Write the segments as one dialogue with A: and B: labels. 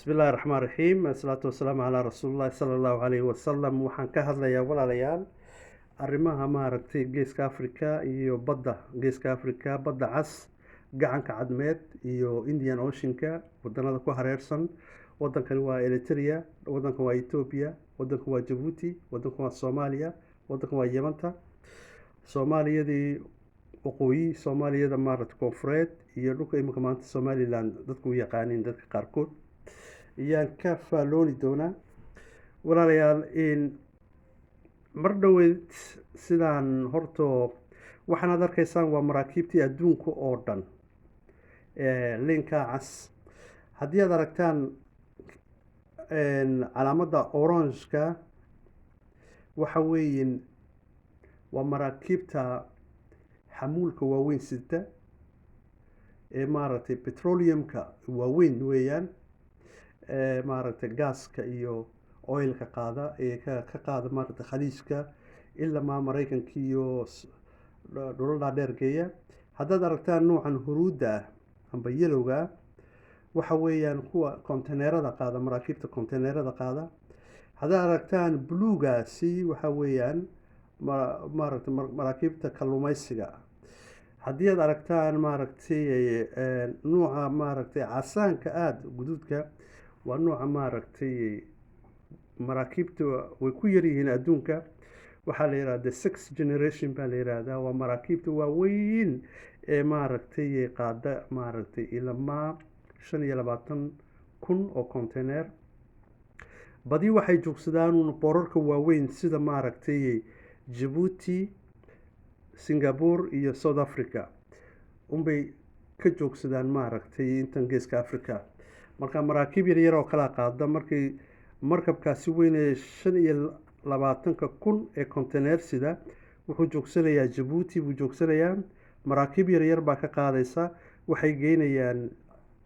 A: Bismi illahi raxmaan raxiim, asalaatu wasalaamu calaa rasuulillahi sala allahu calayhi wasalam. Waxaan ka hadlayaa, walaalayaal, arrimaha maaragtay Geeska Africa iyo badda Geeska Africa, Badda Cas, Gacanka Cadmeed iyo Indian Oceanka, wadanada ku hareersan. Wadankani waa Eritrea, wadankan waa Ethiopia, wadankan waa Jabuuti, wadankan waa Soomaaliya, wadankan waa Yamanta, Soomaaliyadii waqooyi, Soomaaliyada maaragta koonfureed iyo dhulka iminka maanta Somaliland dadku u yaqaaniin dadka qaarkood ayaan ka faalooni doonaa, walaalayaal. In mar dhoweyd sidaan horto waxaanaad arkaysaan waa maraakiibtii adduunka oo dhan. Linka cas haddii aad aragtaan, calaamadda orange-ka waxa weeyin waa maraakiibta xamuulka waaweyn sita ee maaragtay petroleumka waaweyn weeyaan, maaragtay gaaska iyo oilka qaada ee ka qaada maaragtay Khaliijka ilamaa Maraykanka iyo dhulal dhaadheer geeya. Haddaad aragtaan noocan huruudda ah amba yellowga ah, waxa weeyaan kuwa konteneerada qaada, maraakiibta konteneerada qaada. Haddaad aragtaan bluegaasi, waxa weeyaan maaragtay maraakiibta kalluumeysiga. Haddii aad aragtaan maaragtay nooca maaragtay casaanka aada guduudka, waa nooca maaragtay maraakiibta way ku yaryihiin adduunka. Waxaa la yihahda the sixth generation baa la yihahdaa. Waa maraakiibta waaweyn ee maaragtay qaada maaragtay ilamaa 25,000 oo container. Badi waxay joogsadaan boorarka waaweyn sida maaragtay Jabuuti, Singapore iyo South Africa unbay ka joogsadaan maaragtay intan Geeska Africa. Marka maraakiib yaryar oo kala qaada. Markii markabkaasi weynee 25,000 ee container-sida wuxuu joogsanayaa Jabuuti buu joogsanayaa. Maraakiib yaryar baa ka qaadaysa, waxay geynayaan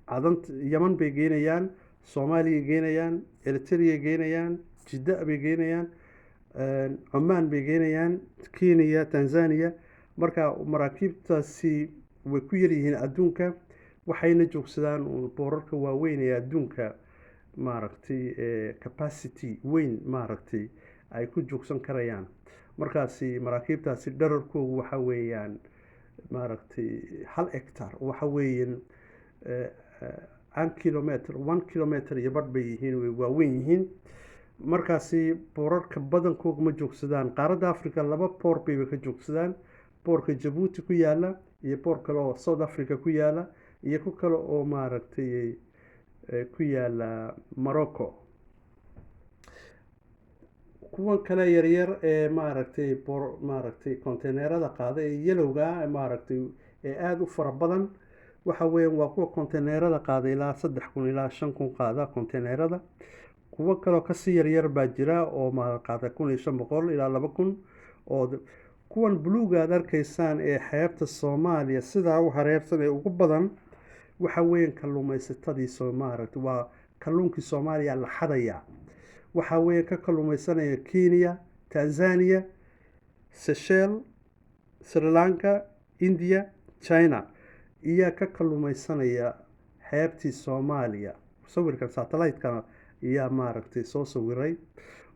A: Cadant, Yeman bay geynayaan, Soomaaliya geynayaan, Eritrea geynayaan, Jidda bay geynayaan, Cumaan bay geynayaan, Kenya, Tanzania. Marka maraakiibtaasi way ku yaryihiin adduunka, waxayna joogsadaan boorarka waaweyn ee adduunka maaragtay capacity weyn maaragtay ay ku joogsan karayaan. Markaasi maraakiibtaasi dherarkoogu waxa weeyaan maaragtay 1 hectare, waxa weeyaan 1 kilometer, 1 kilometer iyo badh bay yihiin, way waaweyn yihiin. Markaasi boorarka badankooga ma joogsadaan qaaradda Africa. Laba boor bayba ka joogsadaan: boorka Jabuuti ku yaala iyo boor kale oo South Africa ku yaala iyo ku kale oo maaragtay ku yaala Morocco. Kuwan kale yaryar ee maaragtay boor maaragtay containerada qaada ee yellowga maaragtay ee aada u fara badan, waxa weeyaan waa kuwa containerada qaada, ilaa 3000 ilaa 5000 qaada containerada. Kuwo kaloo kasii yaryar baa jira oo ma qaada 1500 ilaa 2000. Oo kuwan buluuga aad arkaysaan ee xeebta Soomaaliya sidaa u hareersan ee ugu badan, waxa weeyaan kalluumaysatadii soo maaragtay waa kalluunkii Soomaaliya la xadaya. Waxa weeye ka kalluumaysanaya Kenya, Tanzania, Seychelles, Sri Lanka, India, China iyaa ka kalluumaysanaya xeebtii Soomaaliya. Sawirkan satellite-kana ayaa maaragtay soo sawiray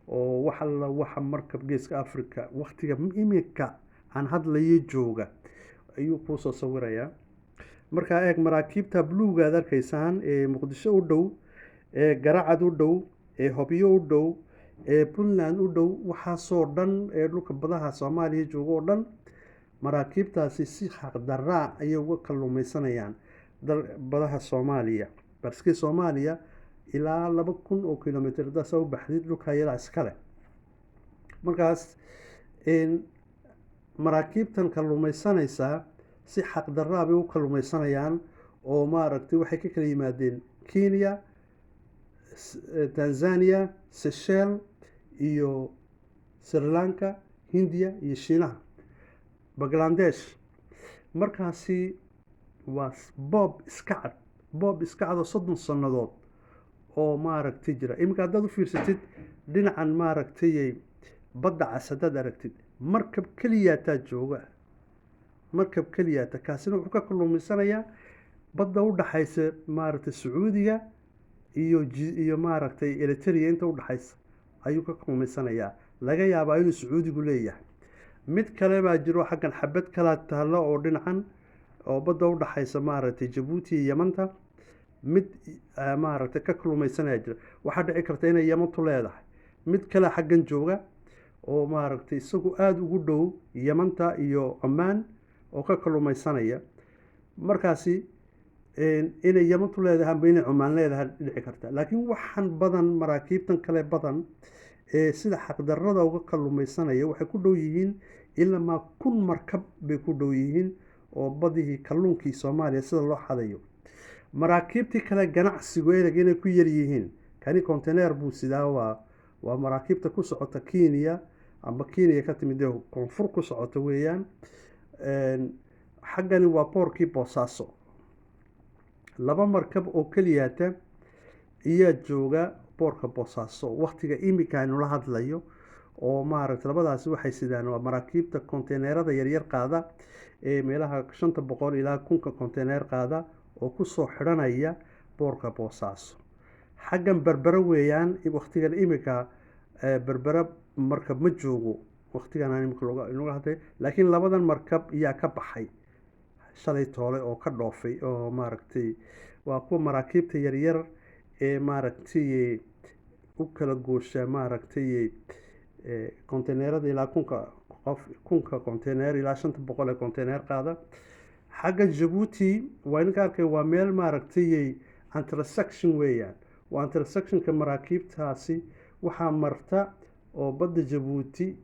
A: oo wax alla waxa markab Geeska Africa waktiga iminka aan hadlayo jooga ayuu kuusoo sawirayaa. Markaa eeg, maraakiibta buluuga aad arkaysaan ee Muqdisho u dhow, ee Garacad u dhow, ee Hobyo u dhow, ee Puntland u dhow, waxaasoo dhan ee dhulka badaha Soomaaliya jooga oo dhan, maraakiibtaasi si xaqdaraa ayay uga kalluumeysanayaan badaha Soomaaliya. Barski Soomaaliya ilaa 2000 oo kilomitr haddaad u baxdid, dhulka ayadaa iskale. Markaas maraakiibtan kalluumeysanaysaa si xaqdaraa bay u kalluumeysanayaan oo maaragtay waxay ka kala yimaadeen Kenya, Tanzania, Seychelles iyo Sri Lanka, Hindiya iyo Shiinaha, Bangladesh. Markaasi waa boob iska cad, boob iska cad oo 30 sannadood oo maaragtay jira. Iminka haddaad u fiirsatid dhinacan maaragtay Badda Cas, haddaad aragtid markab keliyaataa jooga, markab keliyaata. Kaasina wuxuu ka kalluumeysanayaa badda u dhaxaysa maaragtay Sacuudiga iyo maaragtay Eritrea inta udhaxaysa ayuu ka kalluumaysanayaa. Laga yaabaa inuu Sacuudigu leeyahay. Mid kale baa jiro xaggan, xabad kalaa taalo oo dhinacan oo badda udhaxaysa maaragtay Jabuuti iyo Yamanta. Mid maaragtay ka kalluumaysanaya jira, waxaa dhici karta inay Yamantu leedahay. Mid kale xaggan jooga oo maaragtay isagu aada ugu dhow Yamanta iyo Cumaan oo ka kalluumaysanaya. Markaasi inay Yamantu leedahay amba inay Cumaan leedahay dhici karta. Laakiin waxaan badan, maraakiibtan kale badan ee sida xaqdarrada uga kalluumaysanaya, waxay ku dhow yihiin ilamaa 1000 markab bay ku dhow yihiin oo badihii kalluunkii Soomaaliya sida loo xadayo. Maraakiibtii kale ganacsigu ereg inay ku yar yihiin. Kani container buu sidaa, waa maraakiibta ku socota Kenya amba Kenya ka timid ee koonfur ku socota weeyaan. Xaggani waa boorkii Boosaaso. Laba markab oo keliyaata iyaa jooga boorka Boosaaso waktiga imika aynu la hadlayo, oo maaragtay labadaasi waxay sidaan waa maraakiibta konteyneerada yaryar qaada ee meelaha 500 ilaa 1000-ka konteyneer qaada oo kusoo xidhanaya boorka Boosaaso. Xaggan Berbera weeyaan waktigan imika. Berbera markab ma joogo waktigan aan imika looga hadlay, laakiin labadan markab iyaa ka baxay shalay toole oo ka dhoofay, oo maaragtay waa kuwa maraakiibta yaryar ee maaragtay u kala goosha maaragtay konteyneerada ilaa 1000-ka qof, 1000-ka konteyneer ilaa 500 ee konteyneer qaada. Xagga Jabuuti waa idinka arkay, waa meel maaragtay intersection weeyaan. Waa intersectionka maraakiibtaasi. Waxaa marta oo badda Jabuuti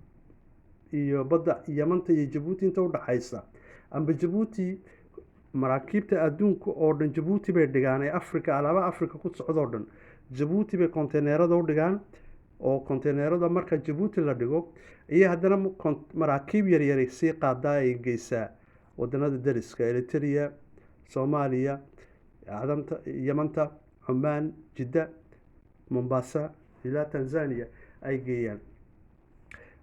A: iyo badda Yamanta iyo Jabuuti inta udhaxaysa amba Jabuuti, maraakiibta adduunka oo dhan Jabuuti bay dhigaan ee Africa, alaaba Africa ku socdoo dhan Jabuuti bay konteyneerada u dhigaan, oo konteyneerada marka Jabuuti la dhigo iyo haddana maraakiib yaryar sii qaadaa ay geysaa wadanada dariska: Eritrea, Soomaaliya, Cadanta, Yamanta, Cumaan, Jidda, Mombasa ilaa Tanzania ay geeyaan.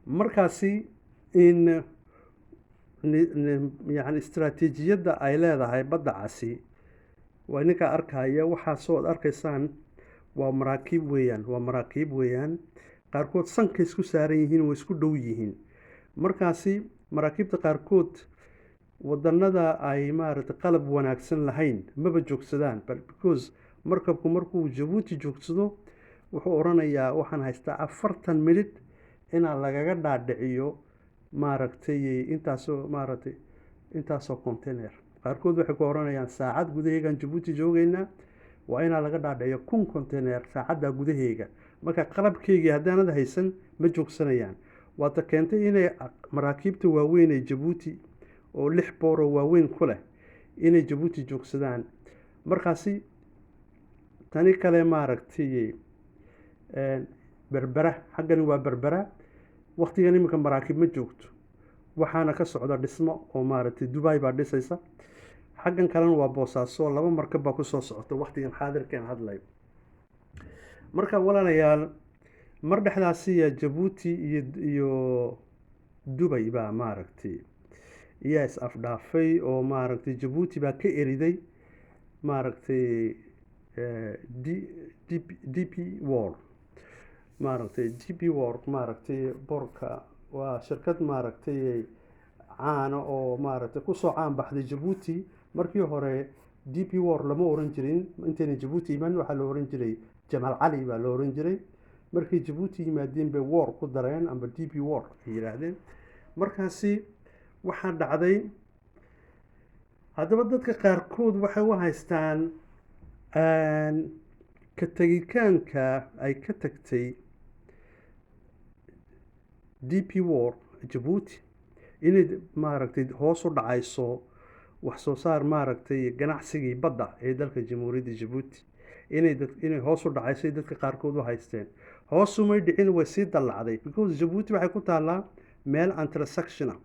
A: Markaasi in yani istaraatiijiyadda ay leedahay Badda Casi waa ninka arkaya. Waxaasoo ad arkaysaan waa maraakiib weeyaan, waa maraakiib weeyaan. Qaarkood sankay isku saaran yihiin, way isku dhow yihiin. Markaasi maraakiibta qaarkood wadanada ay maaragtay qalab wanaagsan lahayn maba joogsadaan, because markabku markuu Jabuuti joogsado wuxuu odhanayaa, "Waxaan haystaa 40 minute inaa lagaga dhaadhiciyo maaragtay intaasoo maaragtay intaasoo container." Qaarkood waxay ku odhanayaan, "Saacad gudaheegaan Jabuuti joogeynaa, waa inaa laga dhaadhiciyo 1000 container saacaddaa gudaheega." Marka qalabkeygii haddaanad haysan ma joogsanayaan. Waata keentay inay maraakiibta waaweyn ee Jabuuti oo lix booroo waaweyn ku leh inay Jabuuti joogsadaan. Markaasi tani kale maaragtay Berbera, xaggani waa Berbera. Waktigan iminka maraakiib ma joogto, waxaana ka socda dhismo oo maaragtay Dubai baa dhisaysa. Xaggan kalena waa Boosaaso, laba markab baa kusoo socota waktigan xaadirkan hadlayo. Marka walaalayaal, mar dhexdaasiya Jabuuti iyo Dubay baa maaragtay iyaa is afdhaafay, oo maaragtay Jabuuti baa ka eriday maaragtay D D DP World, maaragtay DP World. Maaragtay boorka waa shirkad maaragtay caana oo maaragtay kusoo caan baxday Jabuuti. Markii hore DP World lama oran jirin. Intayna Jabuuti iman waxaa la oran jiray Jamaal Cali baa la oran jiray. Markay Jabuuti yimaadeen bay World ku dareen amba DP World ay yidhaahdeen. Markaasi waxaa dhacday, haddaba dadka qaarkood waxay u haystaan ka tegitaanka ay ka tagtay DP World Jabuuti inay maaragtay hoos u dhacayso wax soo saar maaragtay ganacsigii badda ee dalka Jamhuuriyadda Jabuuti, inay hoos u dhacayso dadka qaarkood u haysteen. Hoos umay dhicin, way sii dallacday, because Jabuuti waxay ku taallaa meel intersection ah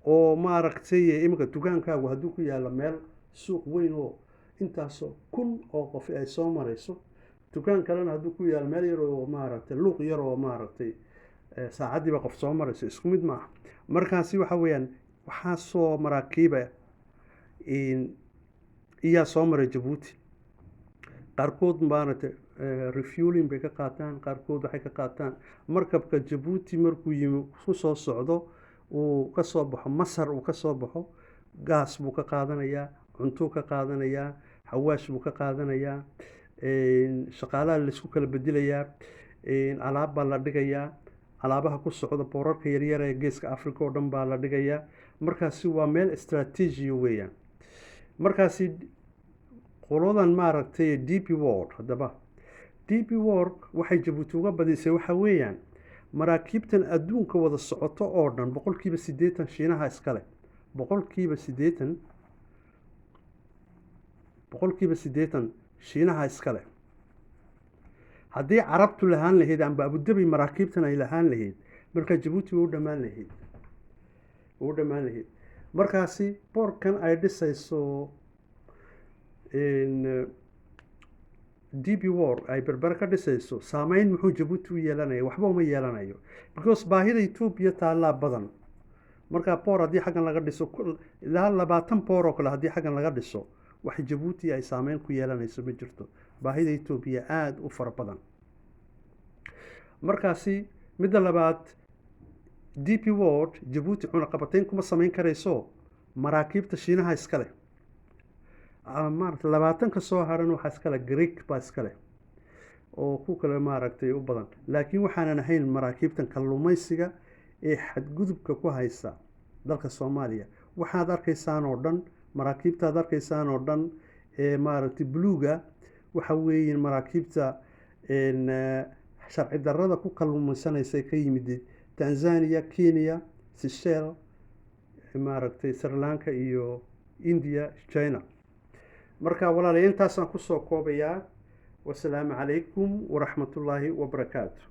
A: oo maaragtay iminka dukaankaagu hadduu ku yaalo meel suuq weyn oo intaasoo kun oo qof ay soo marayso, dukaan kalena hadduu ku yaalo meel yar oo maaragtay luuq yar oo maaragtay saacaddiiba qof soo marayso, isku mid maaha. Markaasi waxa weeyaan waxaa soo maraakiiba iyaa soo maray Jabuuti. Qaarkood maaragtay refueling bay ka qaataan, qaarkood waxay ka qaataan markabka Jabuuti markuu yimi ku soo socdo, uu ka soo baxo Masar, uu ka soo baxo, gaas buu ka qaadanayaa, cuntuu ka qaadanayaa, xawaash buu ka qaadanayaa, shaqaalaha laisku kala bedelayaa, alaab baa la dhigayaa, alaabaha ku socda boorarka yaryar ee Geeska Africa oo dhan baa la dhigayaa. Markaasi waa meel strategy weeyaan. Markaasi qoladan maaragtay DP World, haddaba DP World waxay Jabuuti uga badisay waxa weeyaan maraakiibtan adduunka wada socoto oo dhan 80% Shiinaha iskale, 80%, 80% Shiinaha iskale. Haddii Carabtu lahaan lahayd amba Abudabi maraakiibtan ay lahaan lahayd, markaa Jabuuti way u dhammaan lahayd, way u dhammaan lahayd. Markaasi boorkan ay dhisayso DP World, ay Berbere ka dhisayso, saameyn muxuu Jabuuti u yeelanaya? Waxba uma yeelanayo, because baahida Etoobiya taallaa badan. Markaa boor haddii xaggan laga dhiso, ilaa 20 boor oo kale haddii xaggan laga dhiso, wax Jabuuti ay saameyn ku yeelanayso ma jirto. Baahida Etoobiya aada u fara badan. Markaasi midda labaad, DP World Jabuuti cunaqabatayn kuma samayn karayso. Maraakiibta Shiinaha iskale, maarata 20-ka soo haran waxaa iskale Greek baa iskale oo ku kale maaragtay u badan. Laakiin waxaanan ahayn maraakiibtan kalluumaysiga ee xadgudubka ku haysa dalka Soomaaliya. Waxaad arkaysaan oo dhan, maraakiibtaad arkaysaan oo dhan ee maaragtay buluuga, waxa weeye maraakiibta sharci darrada ku kalluumaysanaysa ee ka yimid Tanzania, Kenya, Seychelles, maaragtay Sri Lanka iyo India, China. Marka walaalayaal, intaasaan kusoo koobayaa. Wasalaamu calaykum waraxmatullaahi wabarakaatu.